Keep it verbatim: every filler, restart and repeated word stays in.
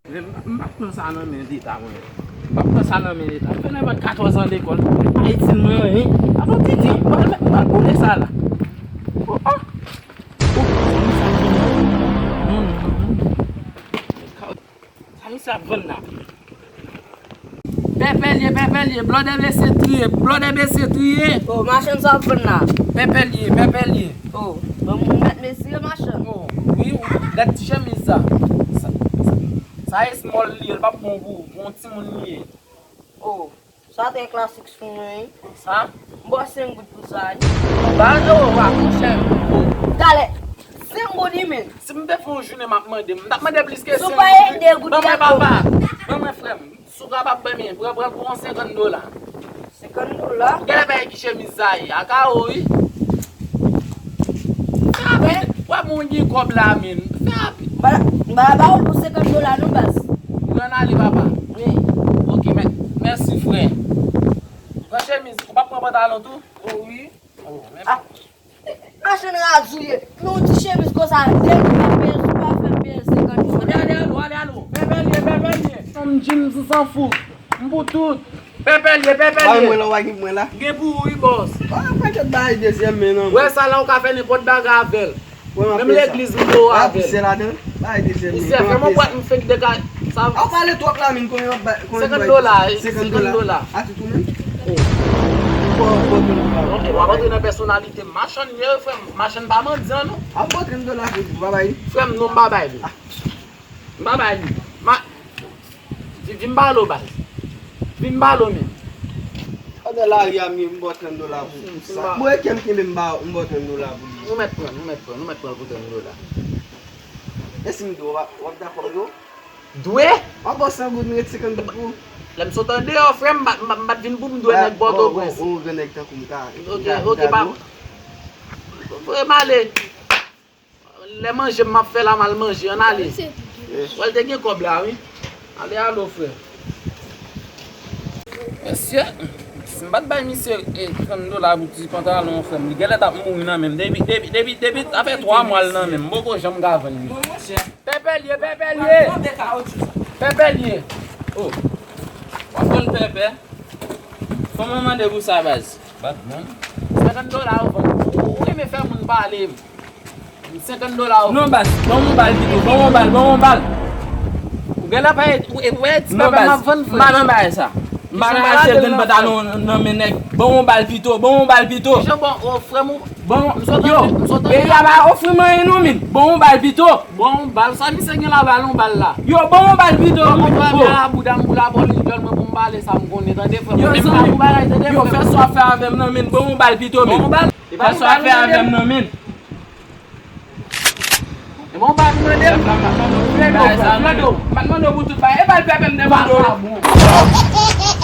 M p ap pran sa nan men Leta, mwen. M p ap pran sa nan men Leta. M fè nenpòt katòz an lekòl. Pa itil mwen anyen. Avan piti, m pral met, m pral boule sa la. Oh, oh. Oh, sa misye ap vann la. Non, non, non, non. Sa misye ap vann la. Pèpè l ye, pèpè l ye, blòdè mesye triye, blòdè mesye triye. Oh, machann sa ap vann la. Pèpè l ye, pèpè l ye. Oh, bon, m met mesye machann. Oh, wi, wi, gad ti chemiz sa. Sa, sa, sa e small li ye, l p ap bon pou ou, pou yon timoun li ye. Oh, sa trè klasik sou mwen, wi. Sa? M ba w senk goud pou sa, wi. Ba, oh, wa, monchè. Oh, talè, senk goud, wi, men. Si m te fè yon jounen, m ap mande, m t ap mande plis ke senk goud. Si w pa ede goud, ban mwen, papa. Ban mwen, frè m. Si w kapab ban m, pran, pran pou yon senkant dola. Senkant dola? Gade bagay ki chemiz sa ye, a kawo wi. Fè rapid, w ap mwen gen kòb la, men. Fè rapid. M pa, m pa ba w l pou senkant dola non, baz. Ou ann ale, papa? Wi. Ok, mè-, mèsi, frè. Pran chemiz, ou p ap pran pantalon tou? Oh, wi. Oh, men. Ah. Machann razouye. Men yon ti chemiz konsa, depi w pa peye, si w pa fè m peye senkant dola. Ale, ale, alo, ale, alo. Pèpè l ye, pèpè l ye. Fanm jeans, ou s'en fout. M pou tout. Pèpè l ye, pèpè l ye. Bagay mwen la, ou pa gen pou mwen la. Gen pou ou, wi, bòs. Ah, pakèt bagay dezyèm men nan. Wè sa la, ou ka fè nenpòt bagay avè l. Menm legliz m pou avè l. Pousyè ladan. Bagay dezyèm men. Pousyè, fè m yon bwat, m fenk dega-, sa. A, w pale twòp la, men konbyen w ap bay, konbyen w bay? Senkant dola, wi. Senkant dola. Senkant dola. A tout ou menm? Oh. Ou pran, ou pran trant dola. Ok, w ap antre nan pèsonalite. Machann ye, frè m. Machann pa mandyan, non. A, m ba w trant dola pou li, ou pa bay li? Frè m, non, m pa bay li. Ah. M pa bay li. Ma-, vi-, vin ba l, baz. Vin ba l, men. Pandan lari a, m, m ba w trant dola pou, pou sa. Bon, e kè m kenbe, m ba, m ba w trant dola pou li. Nou mèt pran, nou mèt pran, nou mèt pran pou trant dola. E si m dwe, w ap, w ap dakò m dwe w? Dwe? W ap ba w san goud, m ret senkant goud pou ou. Lè m sot andeyò, frè m, m pa, m pa, m pa t vin pou m dwe nèg Pòtoprens. Ou, ou, ou, grannèg tankou m ka, m ka, m ka dwe w? Ok, ok, pa. Voye m ale. Lè manje m ap fè la, m al manje, ann ale. Wè l te gen kòb la, wi. Ale, alo, frè. Mesye, si m pa t bay misye, e, trant dola pou ti pantalon, frè m, li genlè t ap mouri nan men m. Depi, depi, depi, depi, sa fè twa mwa l nan men m. M poko janm ka vann li. Pèpè l ye, pèpè l ye. Pèpè l ye. Oh. W ap vann pèpè? Kòman mande pou sa, baz? Bat, man. Senkant dola ou vann. Ou renmen fè moun pale. Senkant dola ou. Non, baz, ban m yon bal pito, ban m yon bal, ban m yon bal. Ou genlè pa e, ou, e, ou e ti pèpè m ap vann, frè. Non, baz, m pa nan bagay sa. M pa nan achte grenn pantalon nan men nèg. Ban m yon bal pito, ban m yon bal pito. Kijan bon, o, frè m ou. Bon, yo, peyi a pa ofri m anyen non, men. Ban m yon bal pito. Bon, bal, sa misye gen la, bal, yon bal la. Yo, ban m yon bal pito. Bon, mwen dwa byen la bouda m pou la bòl yon djòl mwen pou m bale sa m konnen, tande, frè m. Yo, zanmi, yo, fè sa w ap fè avè m nan, men. Ban m yon bal pito, men. Fè sa w ap fè avè m nan, men. E bon, pa mande m. Mande w, frè, mande w. M pa t mande w pou tout bagay. E bal pèpè m te mande w.